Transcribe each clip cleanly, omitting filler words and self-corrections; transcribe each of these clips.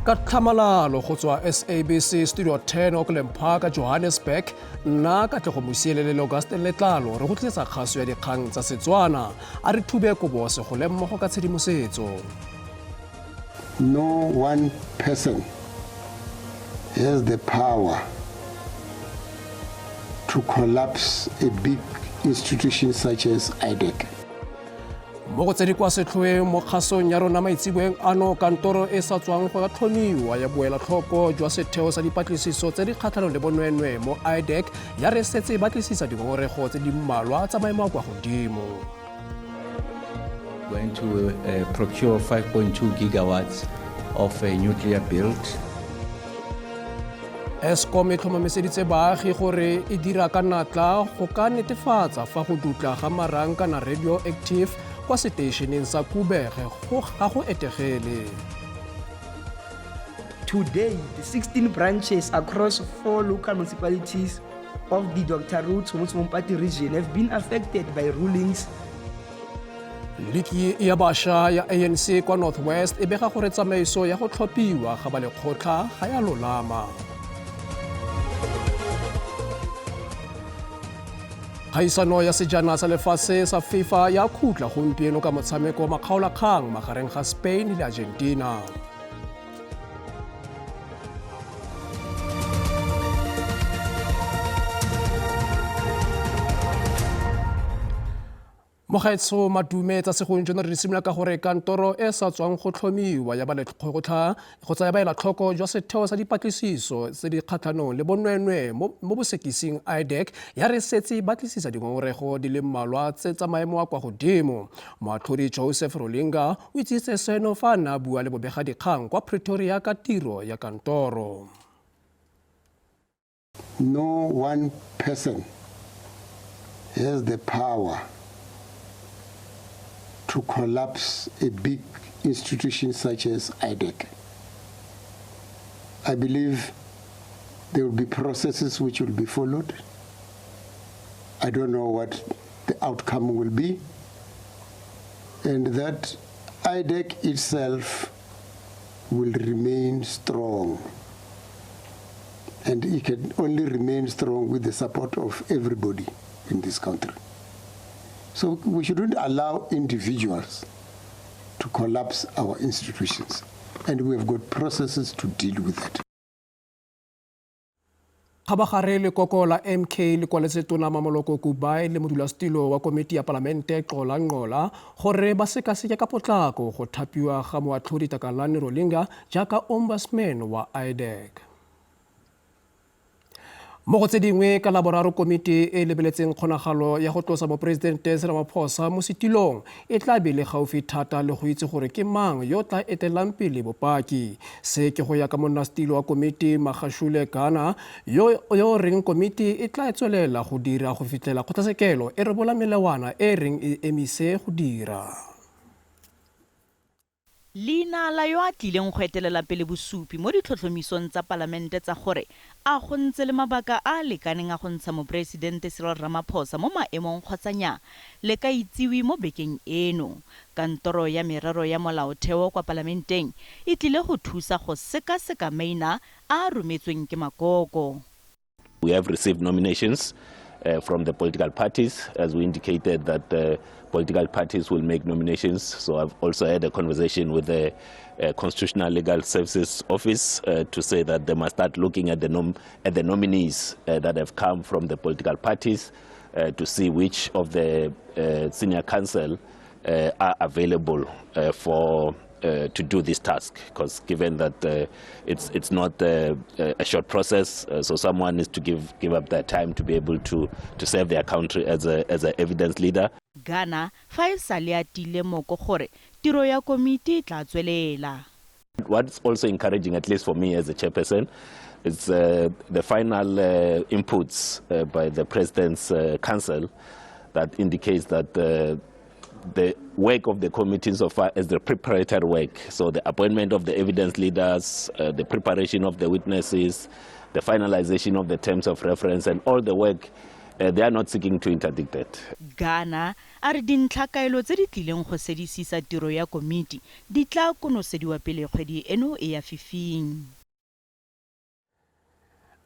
Ka tlhamalalo go tswa SABC Studio 10 Auckland Park, Johannesburg, nna Katlego Mosielele le Augustin Letlalo re go tlisetsa kgaso ya dikgang tsa Setswana. A re thube kobo segole mmogo ka tshedimosetso. No one person has the power to collapse a big institution such as IDEC. Mo go tse di kwa setlhoeng mo kgasong ya rona maitseboeng ano, kantoro e sa tswang go tlhomiwa ya boelatlhoko jwa setheo sa dipatlisiso tse di kgatlhanong le bonweenwee mo IDEC ya re setse e batlisisa dingongorego tse di mmalwa tsa maemo a kwa godimo. Going to procure 5.2 gigawatts of a nuclear build. Eskom e tlhomamiseditse baagi gore e dira ka natla go ka netefatsa fa go dutla ga marang kana radioactive kwa seteišeneng sa Koeberg go ga go etegele. Today, the 16 branches across 4 local municipalities of the Dr. Ruth Mompati region have been affected by rulings. Liki ya bašwa ya ANC kwa North West e bega gore tsamaiso ya go tlhophiwa ga balekgotla ga ya lolama. Kgaisano ya sejana sa lefatshe sa FIFA ya khutla gompieno ka motshameko wa makgaolakgang magareng ga Spain le Argentina. Mogaetsho Madume, tsa segong jono re di simolola ka gore kantoro e sa tswang go tlhomiwa ya balekgotla go tsaya baelatlhoko jwa setheo sa dipatlisiso tse di kgatlhanong le bonweenwee mo bosekising IDEC ya re setse e batlisisa dingongorego di le mmalwa tse tsa maemo a kwa godimo. Moatlhodi Joseph Rolinga o itsisitse seno fa a ne a bua le bobegadikgang kwa Pretoria ka tiro ya kantoro. No one person has the power to collapse a big institution such as IDEC. I believe there will be processes which will be followed. I don't know what the outcome will be. And that IDEC itself will remain strong. And it can only remain strong with the support of everybody in this country. So we shouldn't allow individuals to collapse our institutions. And we have got processes to deal with it. Kgabagare lekoko la MK le kwaletse tona Mamoloko Kubayi le modulasetilo wa komiti ya palamente Xola Nqola gore ba sekaseke ka potlako go thapiwa ga moatlhodi Takalani Rolinga jaaka ombudsman wa IDEC. Mo go tse dingwe, ka Laboraro komiti e e lebeletseng kgonagalo ya go tlosa moporesidente Cyril Ramaphosa mo setilong e tla be le gaufi thata le go itse gore ke mang yo tla etelelang pele bopaki. Se ke go ya ka monnasetilo wa komiti Magashule Gana yo yo reng komiti e tla tswelela go dira go fitlhela kgotlatshekelo e rebola melawana e reng e emise go dira. Leina la yo a tlileng go etelela pele bosupi mo ditlhotlhomisong tsa palamente tsa gore a go ntse le mabaka a a lekaneng a go ntsha Moporesidente Cyril Ramaphosa mo maemong kgotsa nyaa, le ka itsiwe mo bekeng eno. Kantoro ya Merero ya Molaotheo kwa Palamenteng e tlile go thusa go sekaseka maina a a rometsweng ke makoko. We have received nominations from the political parties, as we indicated that political parties will make nominations. So I've also had a conversation with the Constitutional Legal Services Office to say that they must start looking at the nominees that have come from the political parties to see which of the senior counsel are available for to do this task, because given that it's not a short process, so someone needs to give up their time to be able to serve their country as an evidence leader. Ghana fa e sa le a tile moko gore tiro ya komiti e tla tswelela. What's also encouraging, at least for me as a chairperson, is the final inputs by the President's Council that indicates that the work of the committee so far as the preparatory work, so the appointment of the evidence leaders, the preparation of the witnesses, the finalization of the terms of reference, and all the work They are not seeking to interdict it. Ghana a re dintlhakaelo tse di tlileng go sedisisa tiro ya komiti di tla konosediwa pele kgwedi eno e ya fifing.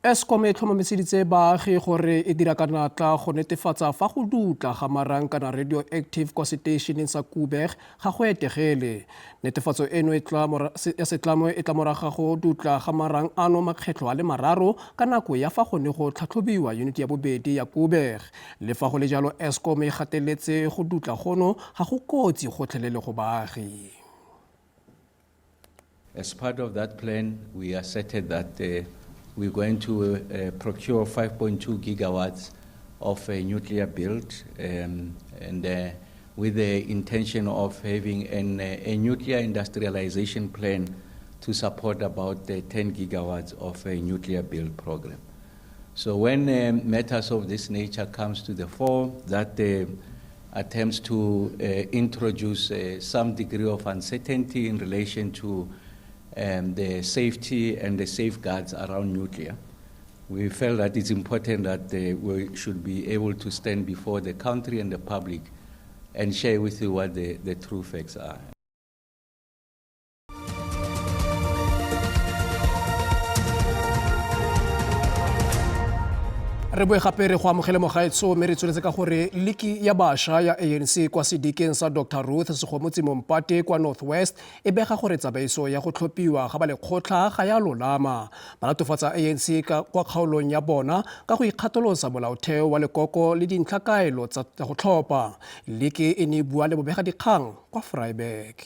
Eskom e tlhomamiseditse baagi gore e dira ka natla go netefatsa fa go dutla ga marang kana radioactive kwa seteišeneng sa Koeberg ga go etegele. Netefatso eno ya setlamo e tla morago ga go dutla ga marang ano makgetlho a le mararo ka nako ya fa go ne go tlhatlhobiwa yuniti ya bobedi ya Koeberg. Le fa go le jalo, Eskom e gateletse go dutla gono ga go kotsi gotlhelele go baagi. As part of that plan, we asserted that we're going to procure 5.2 gigawatts of a nuclear build, and with the intention of having a nuclear industrialization plan to support about 10 gigawatts of a nuclear build program. So when matters of this nature comes to the fore, that attempts to introduce some degree of uncertainty in relation to the safety and the safeguards around nuclear, we felt that it's important that we should be able to stand before the country and the public and share with you what the true facts are. Re boe gape re go amogele mogaetsho, mme re tsweletse ka gore liki ya bašwa ya ANC kwa sedikeng sa Dr Ruth Segomotsi Mompati kwa North West e bega gore tsamaiso ya go tlhophiwa ga balekgotlha ga ya lolama. Ba latofatsa ANC ka kwa kgaolong ya bona ka go ikgatholosa molaotheo wa lekoko le dintlhakaelo tsa go tlhopha. Liki e ne e bua le bobegadikgang kwa Vryburg.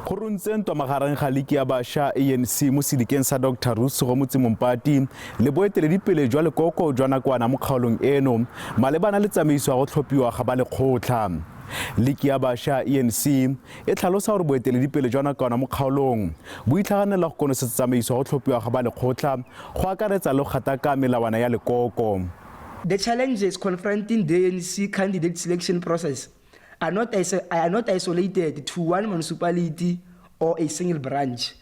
Go runtse ntwa magareng ga liki ya bašwa ANC mo sedikeng sa Dr Ruth Segomotsi Mompati le boeteledipele jwa lekoko jwa nakwana mo kgaolong eno malebana le tsamaiso ya go tlhophiwa ga balekgotlha. Liki ya bašwa ANC e tlhalosa gore boeteledipele jwa nakwana mo kgaolong bo itlhaganela go konosetsa tsamaiso ya go tlhophiwa ga balekgotlha go akaretsa le go gataka melawana ya lekoko. The challenges confronting the ANC candidate selection process are not isolated to one municipality or a single branch.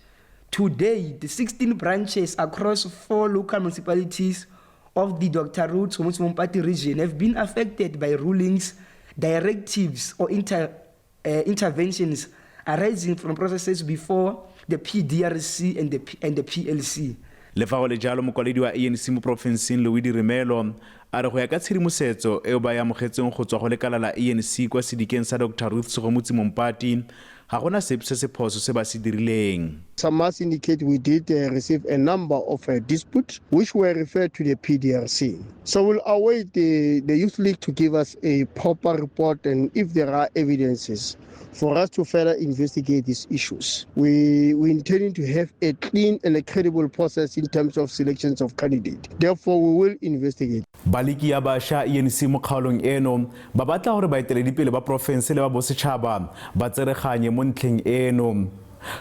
To date, 16 branches across 4 local municipalities of the Dr. Ruth Segomotsi Mompati region have been affected by rulings, directives, or interventions arising from processes before the PDRC and the PLC. Le fa go le jalo, mokwaledi wa ANC mo porofenseng Louis Diremelo a re go ya ka tshedimosetso eo ba e amogetseng go tswa go lekala la ANC kwa sedikeng sa Dr Ruth Segomotsi Mompati, ga gona sepe se se phoso se ba se dirileng. Some must indicate we did receive a number of disputes which were referred to the PDRC. So we'll await the Youth League to give us a proper report and if there are evidences for us to further investigate these issues. We intending to have a clean and a credible process in terms of selections of candidates. Therefore, we will investigate. Baliki ya bašwa ANC mo kgaolong eno ba batla gore baeteledipele ba porofense le ba bosetšhaba ba tsereganye mo ntlheng eno.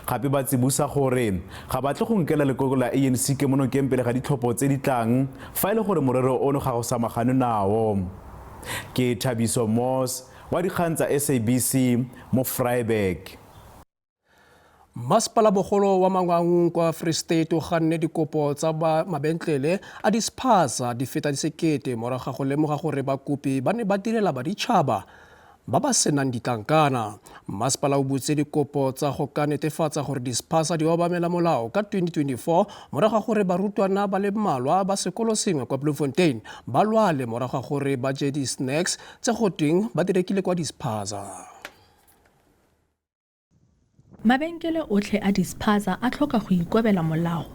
Gape ba tsibosa gore ga batle go nkela lekoko la ANC kemonokeng pele ga ditlhopho tse di tlang fa e le gore morero ono ga go samagane nao. Ke Thabiso Moss wa dikgang tsa SABC mo Vryburg. Masepala bogolo wa Mangaung kwa Free State o ganne dikopo tsa ba mabentlele a dispaza di feta 1000 morago ga go lemoga gore bakopi ba ne ba direla baditšhaba ba ba senang ditlankana. Masepala o butse dikopo tsa go ka netefatsa gore dispaza di obamela molao ka 2024 morago ga gore barutwana ba le mmalwa ba sekolo sengwe kwa Bloemfontein ba lwale morago ga gore ba je di-snacks tse go tweng ba di rekile kwa dispaza. Mabenkele otlhe a dispaza a tlhoka go ikobela molao,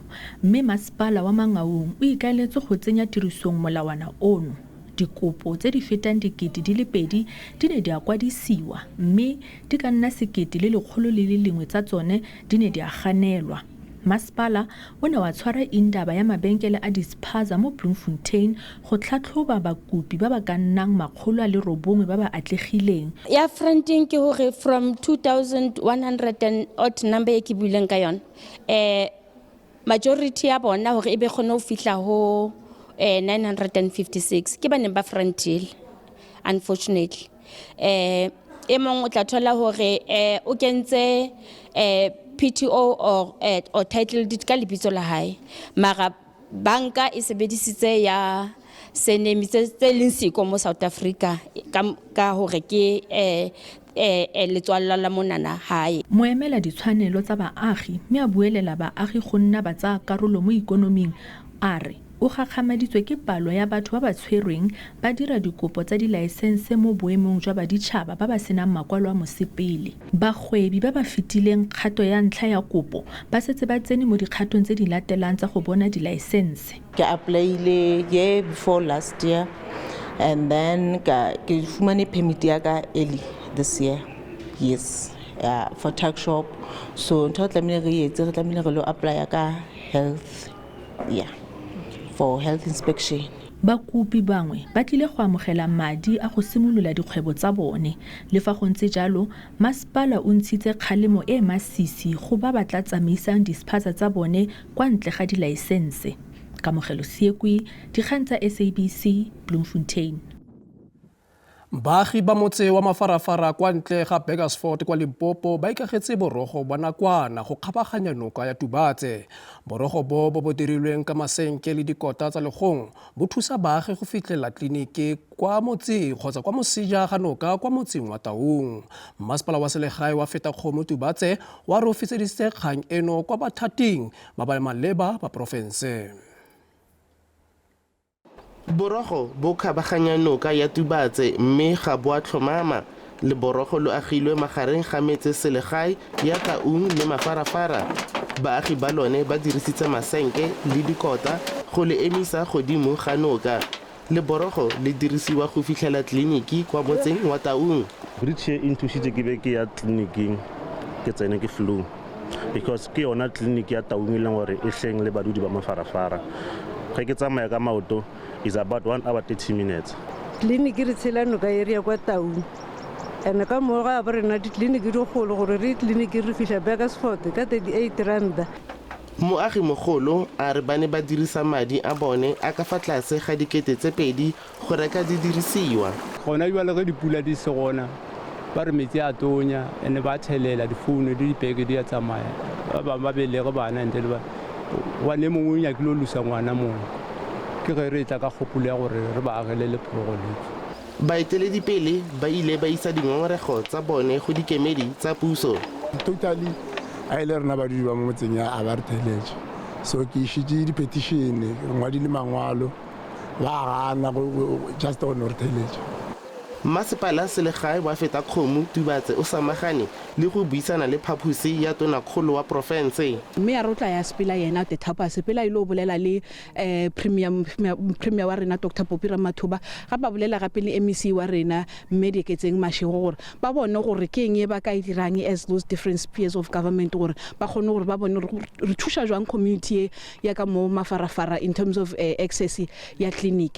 mme masepala wa Mangaung o ikaeletse go tsenya tirisong molawana ono. Dikopo tse di fetang 2000 di ne di a kwadisiwa, mme di ka nna 1,101 tsa tsone di ne di a ganelwa. Masepala o ne wa tshwara indaba ya mabenkele a dispaza mo Bloemfontein go tlhatlhoba bakopi ba ba ka nnang 900 ba ba atlegileng. Ya fronting ke hore from 2100 and odd number e ke buileng ka yona, majority ya bona hore e be kgone ho fihla ho 956 ke ba neng ba frontile. Unfortunately, e mong o tla thola hore o kentse PTO or title deed ka lebitso la hae, mara banka e sebedisitse ya surname tse tse leng siko mo South Africa ka ka hore ke eh eh letswalla la monana hae. Moemela ditshwanelo tsa baagi mme a buelela baagi go nna ba tsaya karolo mo ikonoming a re o gakgamaditswe ke palo ya batho ba ba tshwerweng ba dira dikopo tsa dilaesense mo boemong jwa baditšhaba ba ba senang makwalo a mosepele. Bagwebi ba ba fetileng kgato ya ntlha ya kopo ba setse ba tsene mo dikgatong tse di latelang tsa go bona dilaesense. Ke applyile year before last year and then ka ke fumane permit ya ka early this year. Yes, yeah, for tuck shop. So ntho re tlamehile re etse, re tlamehile re lo apply ka health, yeah, for health inspection. Bakopi bangwe ba tlile go amogela madi a go simolola dikgwebo tsa bone. Le fa go ntse jalo, masepala o ntshitse kgalemo e e masisi go ba ba tla tsamaisang dispaza tsa bone kwa ntle ga dilaesense. Kamogelo Seekwi, Dikgang tsa SABC, Bloemfontein. Baagi ba motse wa Mafarafara kwa ntle ga Burgersfort kwa Limpopo ba ikagetse borogo bwa nakwana go kgabaganya noka ya Tubatse. Borogo bo bo bo dirilweng ka masenke le dikota tsa legong bo thusa baagi go fitlhelela tleliniki kwa motseng kgotsa kwa moseja ga noka kwa motseng wa Taung. Mmasepala wa selegae wa Fetakgomo Tubatse wa re o fetseditse kgang eno kwa bathating ba ba maleba ba porofense. Borogo bo kgabaganya noka ya Tubatse mme ga bo a tlhomama. Leborogo lo agilwe magareng ga metse selegae ya Taung le Mafarafara. Baagi ba lone ba dirisitse masenke le dikota go le emisa godimo ga noka. Leborogo le dirisiwa go fitlhela tleliniki kwa motseng wa Taung. Bridge e nthušitše ke be ke ya tleliniking ke tsene ke flu because ke yona tleliniki ya Taung e leng gore e hleng le badudi ba Mafarafara. Ge ke tsamaya ka maoto is about 1 hour 30 minutes. Tleliniki re tshela noka e re ya kwa Taung, and ka moo ga bo rena ditleliniki di kgolo gore re tleliniki re fihla Burgersfort ka 38 randa. Moagi mogolo a re ba ne ba dirisa madi a bone a ka fa tlase ga 2000 go reka didirisiwa. Gona jwale ge dipula di se gona, ba re metsi a tonya ene ba thelela difounu le dipeke di a tsamaya. Ba bangwe ba belege bana ntle le ba gobane e mongwe o nyakile o lusa ngwana mongwe. Ke ge re tla ka kgopolo ya gore re ba agele leporogo letso. Baeteledipele ba ile ba isa dingongorego tsa bone go dikemedi tsa puso. Totally a ile rena badudi ba mo motseng ya a ba re theletše. So ke išitše di-petition, re ngwadile mangwalo, ba gana just go no re theletša. Mmasepala selegae wa Fetakgomo Tubatse o samagane le go buisana le phaposi ya tonakgolo wa porofense. Mme ya re o tla ya sepela yena the thapo a sepela ile o bolela le premier premier wa rena Dr Popi Ramathuba, gape a bolela gape le MEC wa rena Mme Dieketseng Mashego gore ba bone gore ke eng e ba ka e dirang as those different spheres of government gore ba kgone gore ba bone gore re thuša jwang community ye ya ka mo Mafarafara in terms of access ya clinic.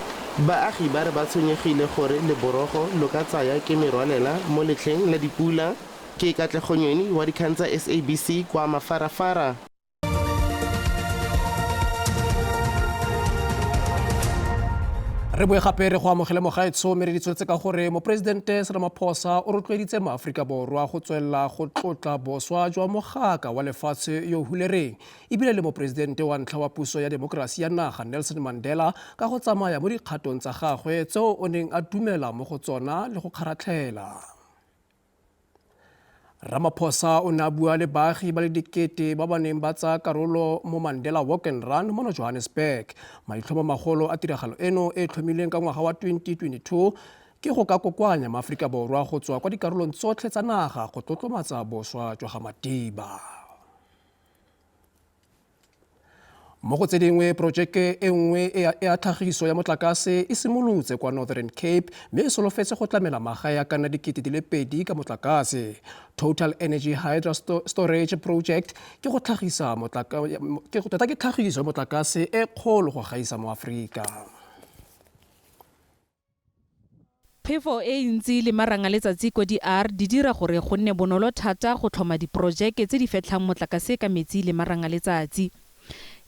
Baagi ba re ba tshwenyegile gore leborogo lo ka tsaya ke merwalela mo letlheng la dipula. Ke Katlego Nyoni wa dikgang tsa SABC kwa Mafarafara. Re boe gape re go amogele mogaetsho mme re di tsweletse ka gore moporesidente Ramaphosa o rotloeditse maAforika Borwa go tswelela go tlotla boswa jwa mogaka wa lefatshe yo hulereng ebile le moporesidente wa ntlha wa puso ya demokrasi ya naga Nelson Mandela ka go tsamaya mo dikgatong tsa gagwe tseo o neng a dumela mo go tsona le go kgaratlhela. Ramaphosa o ne a bua le baagi ba le dikete ba ba neng ba tsaya karolo mo Mandela Walk and Run mono Johannesburg. Maitlhomomagolo a tiragalo eno e tlhomilweng ka ngwaga wa 2022 ke go ka kokoanya maAforika Borwa go tswa kwa dikarolong tsotlhe tsa naga go tlotlomatsa boswa jwa ga Madiba. Mo go tse dingwe, porojeke e nngwe e ya tlhagiso ya motlakase e simolotse kwa Northern Cape mme e solofetse go tlamela magae a ka nna 2000 ka motlakase. Total Energy Hydra Storage Project ke go tlhagisa tota ke tlhagiso ya motlakase e kgolo go gaisa mo Aforika. Phefo e ntsi le marang a letsatsi kwa di-R di dira gore go nne bonolo thata go tlhoma diporojeke tse di fetlhang motlakase ka metsi le marang a letsatsi.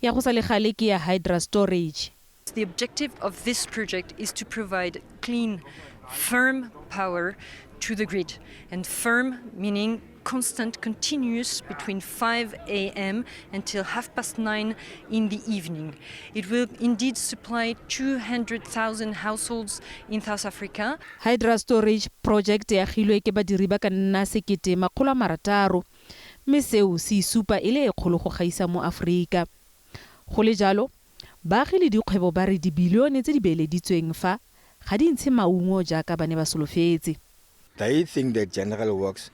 Ya go sa le gale ke ya Hydra Storage. The objective of this project is to provide clean, firm power to the grid. And firm meaning constant, continuous between 5 a.m. until 9:30 in the evening. It will indeed supply 200,000 households in South Africa. Hydra Storage Project e agilwe ke badiri ba ka nna 1600, mme seo se isupa e le e kgolo go gaisa mo Aforika. Go le jalo, baagi le dikgwebo ba re dibilione tse di beeleditsweng fa ga di ntshe maungo jaaka ba ne ba solofetse. They think that general works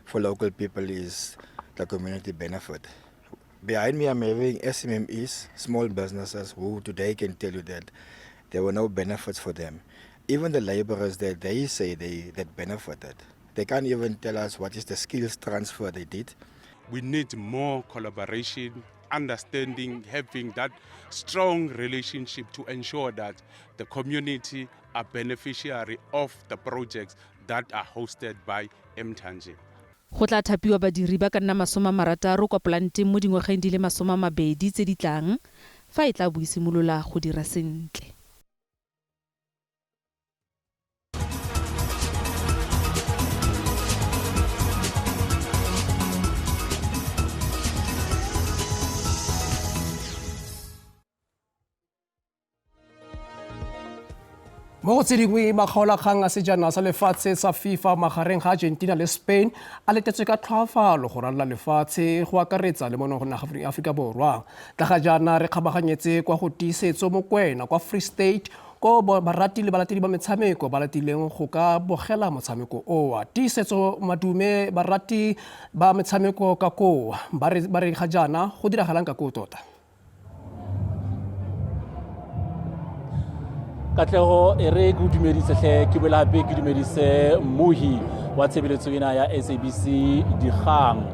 for local people is the community benefit. Behind me, I'm having SMMEs, small businesses, who today can tell you that there were no benefits for them. Even the laborers that they say that benefited, they can't even tell us what is the skills transfer they did. We need more collaboration, understanding, having that strong relationship to ensure that the community are beneficiary of the projects that are hosted by Emthanjeni. Go tla thapiwa badiri ba ka nna 60 kwa polanteng mo dingwageng di le 20 tse di tlang fa e tla bo e simolola go dira sentle. Mo go tse dingwe, makgaolakgang a sejana sa lefatshe sa FIFA magareng ga Argentina le Spain a letetswe ka tlhoafalo go ralala lefatshe, go akaretsa le mo nageng Aforika Borwa. Tla ga jaana re kgabaganyetse kwa go Tiisetso Mokwena kwa Free State, ko barati le balatedi ba metshameko ba latileng go ka bogela motshameko oa. Tiisetso Madume, barati ba metshameko ka koo ba re ga jaana go diragalang ka koo tota? Katlego, e re ke o dumedise tlhe, ke boela gape ke dumedise mmohi wa tshebeletso ena ya SABC Dikgang.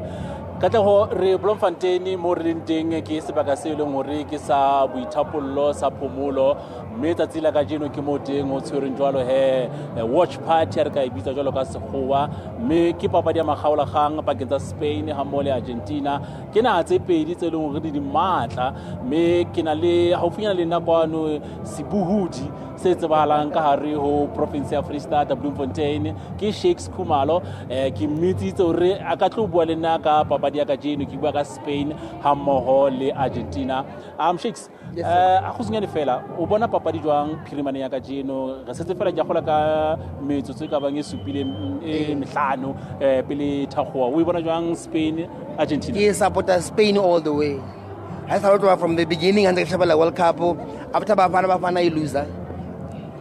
Katlego, re Bloemfontein mo re leng teng ke sebaka se e leng hore ke sa boithapollo sa phomolo, mme tsatsi la kajeno ke mo teng o tshwereng jwalo he watch party, re ka e bitsa jwalo ka sekgowa, mme ke papadi ya makgaolakgang pakeng tsa Spain ha mmoho le Argentina. Ke naha tse pedi tse leng hore di di matla, mme ke na le haufinyana le nna kwano sebohodi se tsebahalang ka hare ho province ya Freistata, Bloemfontein, ke Shakes Khumalo. Ke mmitsitse hore a ka tlo bua le nna ka papadi ya kajeno, ke bua ka Spain ha mmoho le Argentina. Shakes, a go senyane fela, o bona papadi jwang phirimane ya kajeno? Re setse fela ke gola ka metsotso e ka bang e supileng e mehlano pele thakgowa. O e bona jwang Spain Argentina? Ke supporta Spain all the way. I started from the beginning and the World Cup. After Bafana Bafana e loser,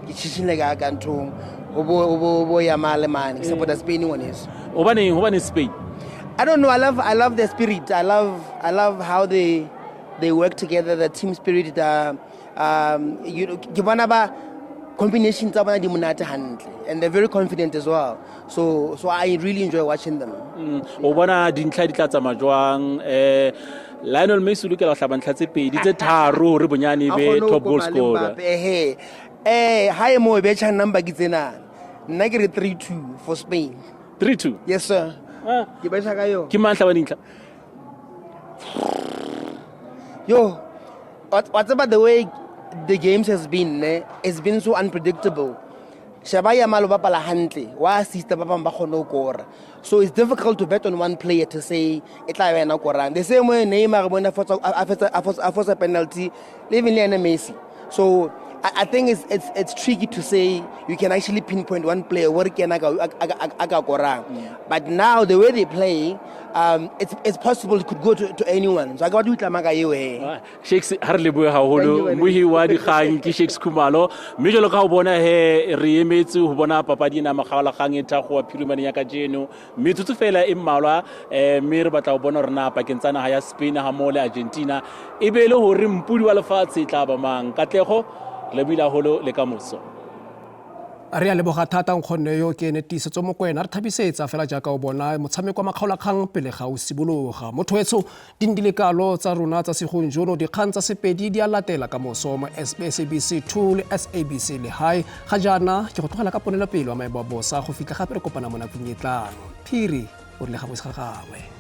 ke tshishile ka ka nthong o bo ya male mane. Ke supporta Spain ngwaneso. Hobaneng Spain? I don't know. I love their spirit. I love how they work together, the team spirit. Ke bona ba combination tsa bona di monate hantle, and they're very confident as well. So I really enjoy watching them. O bona dintlha di tla tsamaya jwang? Lionel Messi o lokela ho hlaba ntlha tse pedi tse tharo hore bonyane e be top goal scorer. Ehe. Ha e mo e betcha number ke tsena. Nna ke re 3-2 for Spain. 3-2. Yes sir. Ke betcha ka yo. Ke mang hlaba dintlha? Yo, what's about the way the games has been, ne? It's been so unpredictable. Shaba Yamal o bapala hantle, wa assista ba bang ba kgone ho kora. So it's difficult to bet on one player to say e tla ba yena korang. The same way Neymar re bone a fosa penalty, le even le ena Messi. So I think it's tricky to say you can actually pinpoint one player where ke yena a ka korang. But now the way they play, it's possible it could go to anyone. So a ka ba di utlama ka eo he. Shakes, ha re lebohe haholo. Mohi wa dikgang ke Shakes Khumalo, mme jwalo ka ho bona he re emetse ho bona papadi ena makgaolakgang e thakgowa phirimane ya kajeno, metsotso fela e mmalwa, mme re batla ho bona hore na pakeng tsa naha ya Spain ha mmoho le Argentina e be le hore mpudi wa lefatshe e tla ba mang. Katlego, re lebohile haholo le ka moso. Re a leboga thata nkgonne yo ke ene Tiisetso Mokwena, re thabisetsa fela jaaka o bona motshameko wa makgaolakgang pele ga o simologa. Motho wetsho, di ne di le kalo tsa rona tsa segong jono. Dikgang tsa Sepedi di a latela ka moso mo SABC 2 le SABC Lehae. Ga jaana ke go tlogela ka ponelopele wa maemo a bosa go fitlha gape re kopana mo nakong e tlang. Phiri o rile ga gangwe.